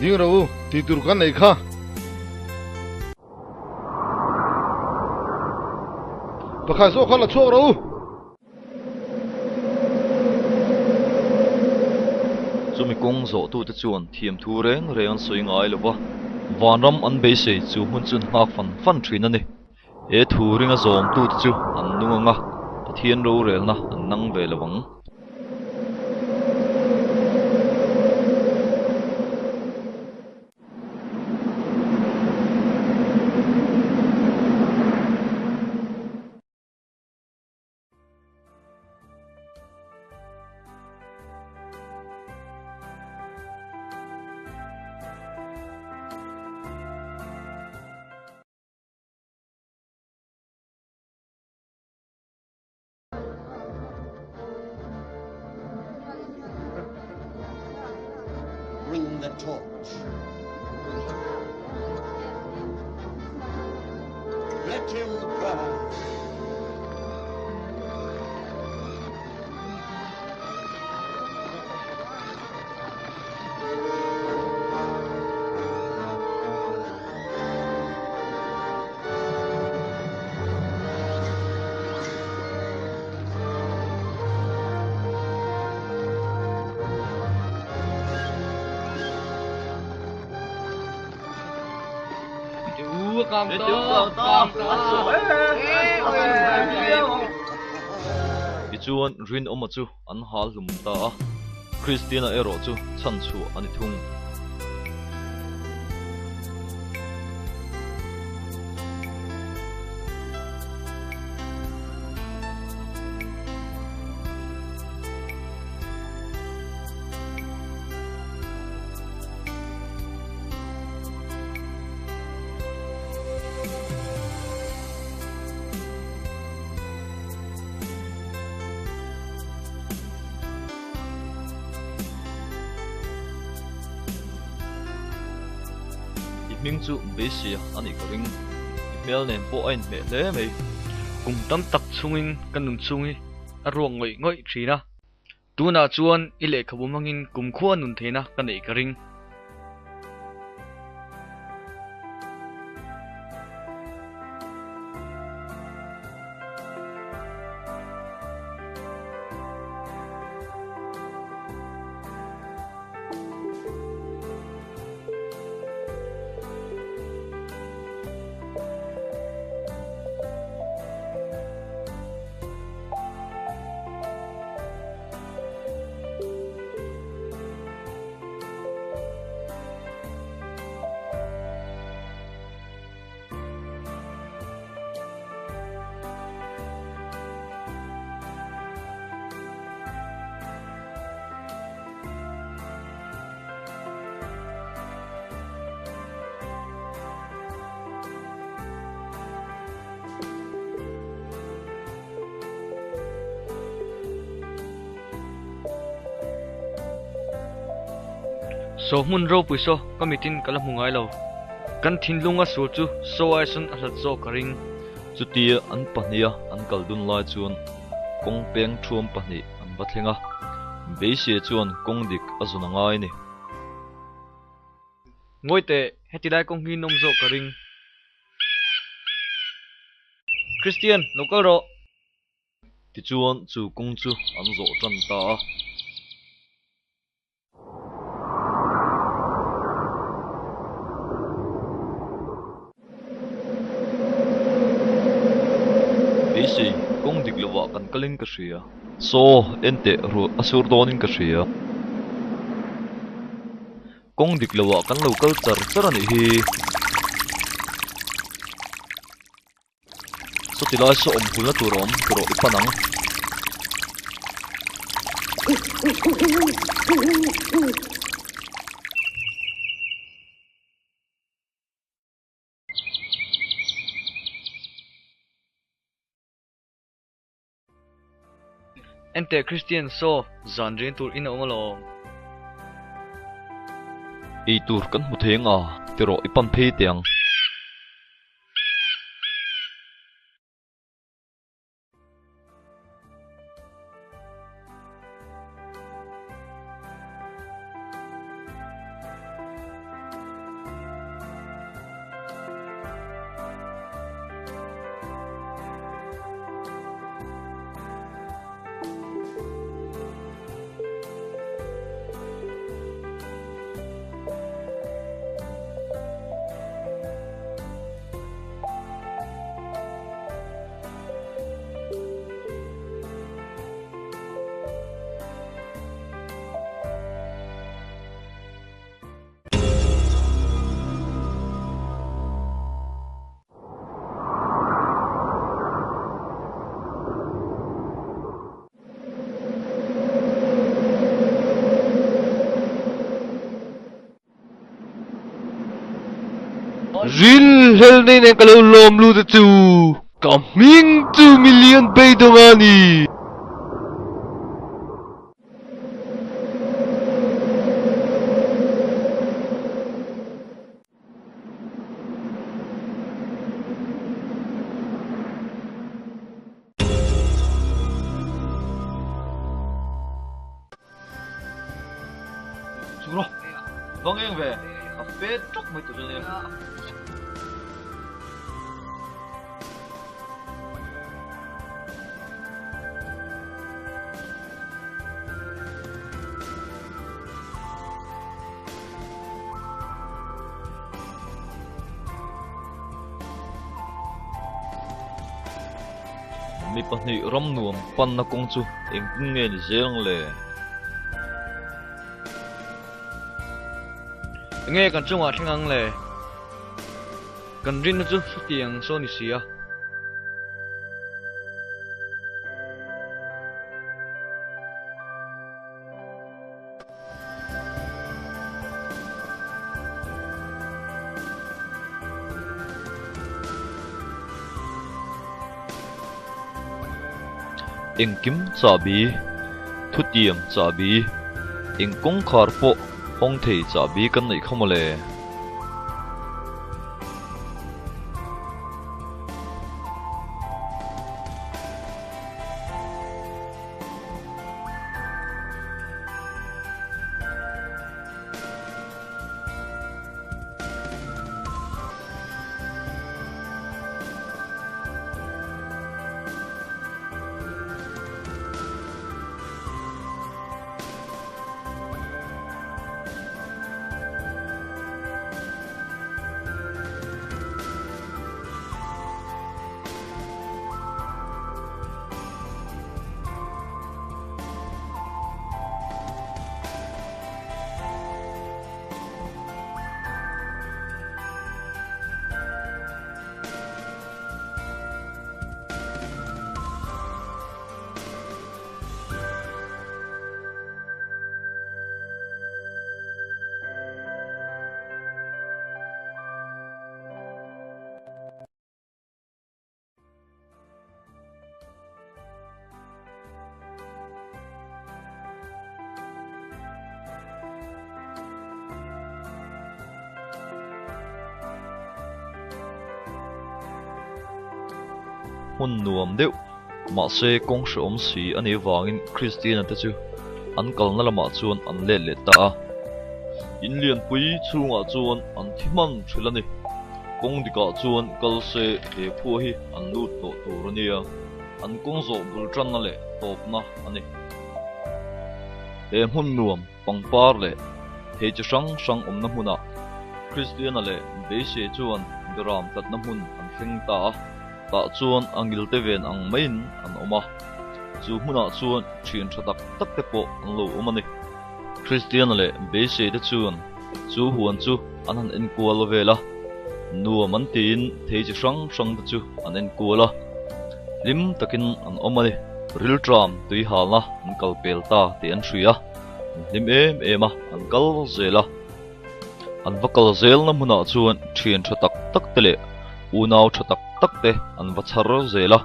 [SPEAKER 2] Ding rawh u, tih tur kan nei kha. Pakhat zawk kha la chhuak rawh u.
[SPEAKER 1] Chumi kawng zawhtute chuan thiamthu reng reng an sawi ngai lo va, vanram an beisei chu hmun chu an nghak fan fan thin a ni. He thu ringa zawmtute chu an nung ang a, Pathian rorelna an nang ve lo ang.
[SPEAKER 11] Bring the torch. Let him burn.
[SPEAKER 5] a kang ta, kang ta.
[SPEAKER 1] Tichuan Rinawma chu an hal hlum ta a, Kristiana erawh chu chhanchhuah a ni thung. I hming chu Beiseia a nih ka ring. I hmel nen pawh a inhmeh hle mai.
[SPEAKER 4] Kum tam tak chungin ka nun chhung hi a ruak ngawih ngawih thin a. Tunah chuan i lehkhabu hmangin kumkhua nun theihna ka neih ka ring. Saw hmun ropui saw ka mitin ka la hmu ngai lo. Kan thinlunga sual chu saw ai sawn a hlat zawk ka ring.
[SPEAKER 1] Chutia an pahniha an kal dun lai chuan kawng peng thuam pahnih an va thleng a, Beiseia chuan kawng dik a zawn a ngai a ni.
[SPEAKER 4] Ngawi teh, heti lai kawng hi nawm zawk ka ring. Christian, lo kal rawh!
[SPEAKER 1] Tichuan chu kawng chu an zawh tan ta a. Beisei, kawng dik lovah kan kalin ka hria. Saw, en teh ruah a sur dawnin ka hria. Kawng dik lovah kan lo kal char char a nih hi. Sawti lai saw awm hulna tur a awm tih rawh i pan ang.
[SPEAKER 4] Enteh Christian saw zan rian tur in a awm alawm.
[SPEAKER 1] Ei tur kan hmu thei ang a ti rawh i pan phei teh ang.
[SPEAKER 5] Ril hel nei nen ka lo lawm lut a chu ka hming chu million beidawng a ni.
[SPEAKER 1] Chu rawh, va ngeng ve, a pet ṭawk mai tur ania. Mi pahnih ram nuam panna kawng chu engtin nge ni zel ang le?
[SPEAKER 4] Enge kan chungah thleng ang le? Kan rinna chu hruti ang saw ni si a.
[SPEAKER 1] Engkim chahbi, thutiam chahbi, eng kawngkhar pawh hawng thei chahbi kan neih kha mawle. Hmun nuam deuh, mahse kawng hrehawm si a nih avangin Christiana te chu an kalna lamah chuan an let leh ta a. In lianpui chhungah chuan an thi hman ṭhil a ni. Kawng dikah chuan kal se he khua hi an lut tawh tur a nia, an kawng zawh bul tanna leh tawpna a ni. He hmun nuam pangpar leh thei chi hrang hrang awmna hmunah Kristiana leh Beisei chuan Beram tlatna hmun an thleng ta a, tah chuan a ngilte ven ang maiin an awm a, chu hmunah chuan thian tha tak tak te pawh an lo awm a ni. Kristiana leh Beisei te chuan chu huan chu an han enkual vel a, nuam an tiin thei chi hrang hrang te chu an enkual a, hlim takin an awm a ni. Rilṭam tui halna an kal pel ta tih an hria a, an hlim em em a, an kal zel a. An va kal zelna hmunah chuan ṭhian ṭha tak tak te leh unau ṭha tak tak te an va chhar zel a.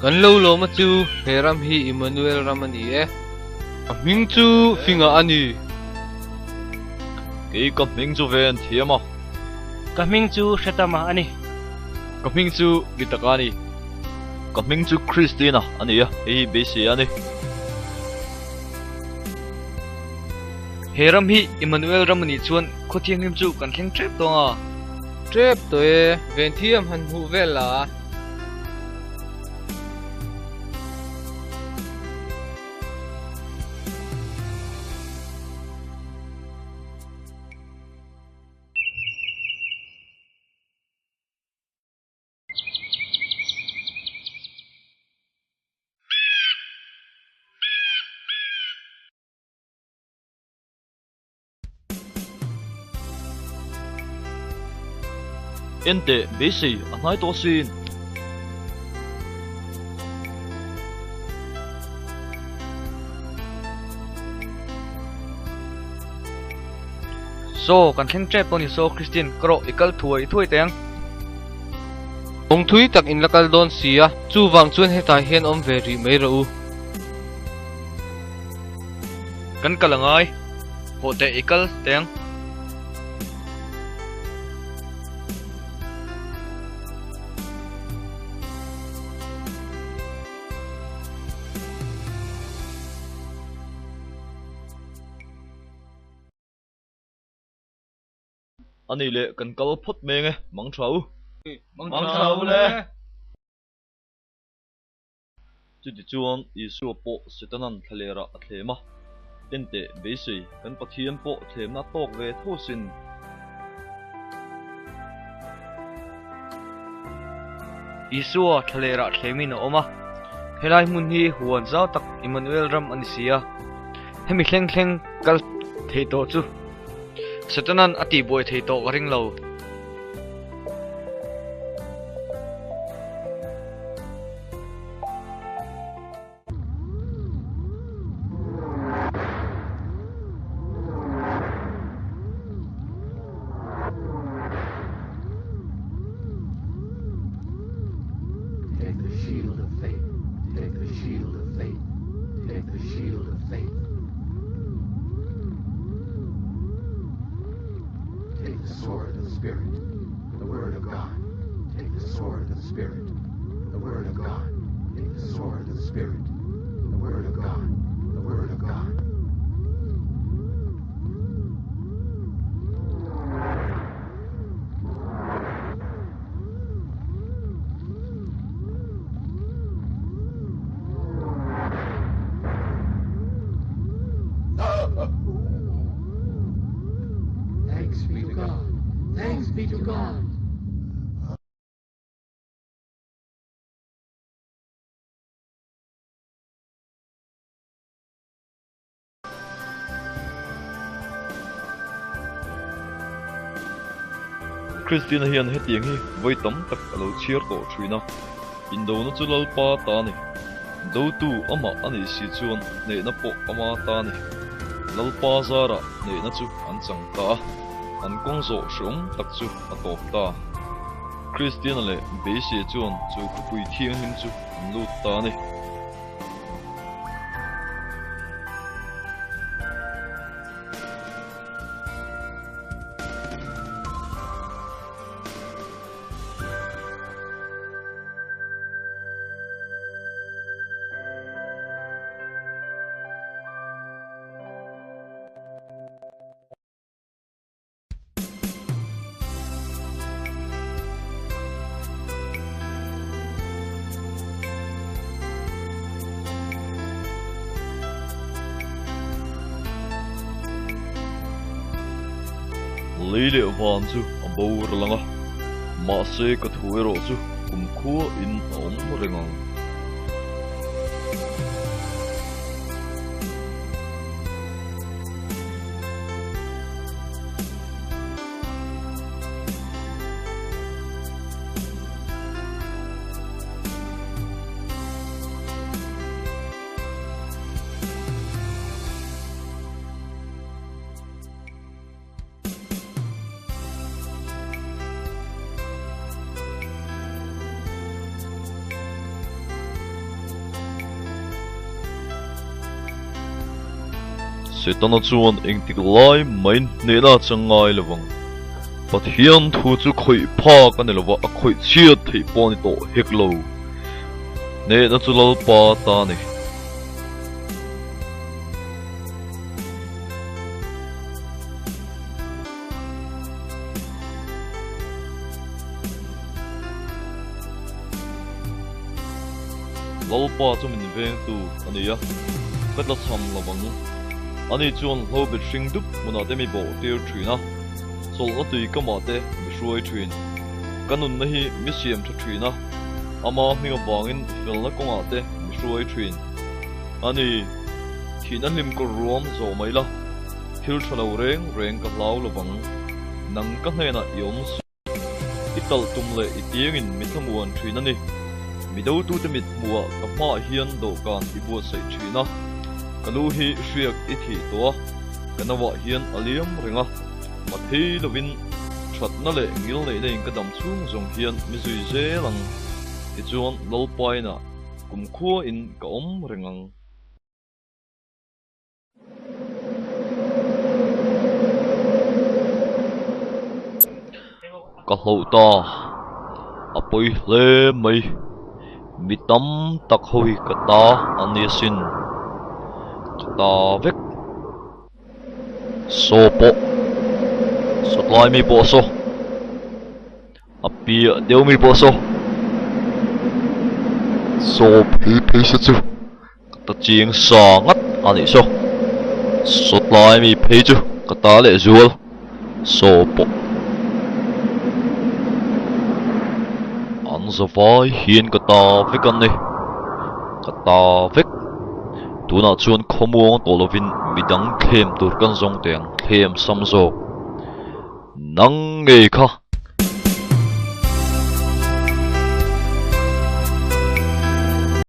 [SPEAKER 5] Kan lo lawm a chu he ram hi Immanuel ram a ni e. A hming chu Finga a ni.
[SPEAKER 1] Kei ka hming chu ve an thiam a.
[SPEAKER 9] Ka hming chu Hretama a ni.
[SPEAKER 4] Ka hming chu Mitaka a ni.
[SPEAKER 1] Ka hming chu Christina a ni a, hei hi beisei a ni.
[SPEAKER 4] He ram hi Immanuel ram a nih chuan khaw thianghlim chu kan thleng tep tawh ang a.
[SPEAKER 5] Tep tawh e, Venthiam han hmuh vel la.
[SPEAKER 1] Enteh, beisei a hnai tawh asin.
[SPEAKER 4] Saw, kan thleng tep pawh ni saw, Christian, ka rawh, i kal thuai thuai teh ang.
[SPEAKER 5] Kawng thui tak in la kal dawn si a, chuvang chuan hetah hian awm ve rih mai rawh u.
[SPEAKER 4] Kan kal a ngai. Hawh teh i kal teh ang.
[SPEAKER 1] A nih leh kan kal phawt mai ang e, mang tha u.
[SPEAKER 4] Mang tha u le.
[SPEAKER 1] Chutichuan Isua pawh Setanan thlalerah a thlem a. Enteh, beisei, kan Pathian pawh thlemna a tawk ve tho sin.
[SPEAKER 4] Isua thlalerah thlemin a awm a, helai hmun hi huan zau tak Immanuel ram a ni si a, hemi thleng thleng kal thei tawh chu Satanan a tihbuai thei tawh ka ring lo.
[SPEAKER 7] Take the shield of faith, take the shield of faith, take the shield of faith. Take the sword of the Spirit, the Word of God. Take the sword of the Spirit, the Word of God. Take the sword of the Spirit, the Word of God, the Word of God. Thanks be to God. Thanks be to God.
[SPEAKER 1] Christina hian hetiang hi vawi tam tak a lo chhiar tawh thin a, Indona chu Lalpa ta a ni. Dotu amah a nih si chuan hnehna pawh ama ta a ni. Lalpa zarah hnehna chu an chang ta a, an kawng zawh hreawm tak chu a tawp ta. Kristiana leh Beiseia chuan chu khawpui thianghlim chu an lut ta a ni. Lei leh van chu a boral ang a, mahse ka thu erawh chu kumkhua in a awm reng ang. Setana chuan engtik lai main hnehna a chang ngai lo vang. Pathian thu chu khawih phak a ni lo va, a khawih chhiat theih pawh a ni tawh hek lo. Hnehna chu Lalpa ta a ni. Lalpa chu min vengtu a ni a, ka tlachham lo ang. Ani chuan hlobet hring dup hmunah te mi bawh tir thin a, chawlhna tui kamah te mi hruai thin. Ka nunna hi mi siam tha thin a, ama hming avangin felna kawngah te mi hruai thin. A ni, thihna hlim kawr ruam zawh mai la, thil tha lo reng reng ka hlau lo vang. Nang ka hnenah i awm suh. I talh tum leh i tiangin mi thlamuan thin a ni. Mi dotute mit hmuhah ka hmaah hian dawhkan i buatsaih thin a, ka lu hi hriak i thih tawh a, ka nauah hian a liam reng a, mathei lovin thatna leh ngilneihna in ka dam chhung zawng hian mi zui zel ang. Tichuan Lalpainah Kumkhua in ka awm reng ang. Ka hloh ta, a pawi hle mai. Mi tam tak ho hi ka ta an ni asin. Ka ta vek. Saw pawh, sawtlai mi pawh saw. A piah deuh mi pawh saw saw phei phei se chu ka ta chiang sa ngat a nih saw. Sawtlai mi phei chu ka ta leh zual saw pawh an zavai hian ka ta vek a ni ka ta vek tunah chuan khawmuang tawh lovin midang thlem tur kan zawng teh ang thlem sam zawk nang ngei kha.